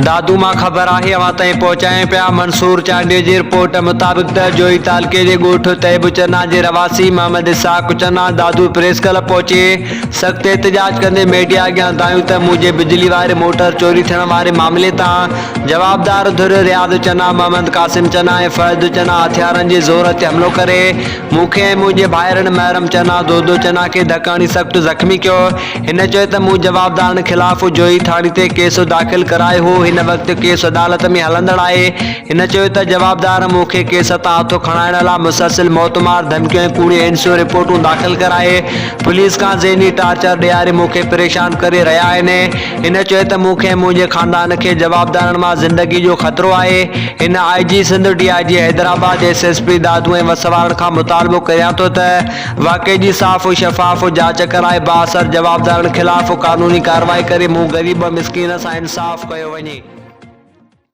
دادو مان خبر آهي اوهان تائين پهچايون پيا منصور چانڊيو جي رپورٽ مطابق ته جوهي تعلقي جي ڳوٺ طيب چنا جي رهواسي محمد اسحاق چنا دادو پريس ڪلب پهچي سخت احتجاج ڪندي ميڊيا اڳيان دانهيون ته منهنجي بجلي واري موٽر چوري ٿيڻ واري معاملي تان جوابدار ڌر رياض چنا، محمد قاسم چنا ۽ فهد چنا هٿيارن جي زور تي حملو ڪري مون کي ۽ منهنجي ڀائرن محرم چنا، دودو چنا کي ڌڪ هڻي سخت زخمي ڪيو. هن چيو ته مون جوابدارن خلاف جوهي ٿاڻي تي ڪيس داخل ڪرايو هو، هن وقت ڪيس عدالت ۾ هلندڙ آهي. هن چيو ته جوابدار مون کي ڪيس تان هٿ کڻائڻ لاء مسلسل موتمار ڌمڪيون ۽ ڪوڙيون اين سي او رپورٽون داخل ڪرائي پوليس کان ذهني ٽارچر ڏياري مون کي پريشان ڪري رهيا آهن. هن چيو ته مون کي ۽ منهنجي خاندان کي جوابدارن مان زندگي جو خطرو آهي. هن I G Sindh, D I G Hyderabad, S S P Dadu ۽ وس وارن کان مطالبو ڪريان ٿو ته واقعي جي صاف و شفاف جاچ ڪرائي بااثر جوابدارن خلاف قانوني ڪارروائي ڪري مون غريب و مسڪين سان انصاف ڪيو وڃي.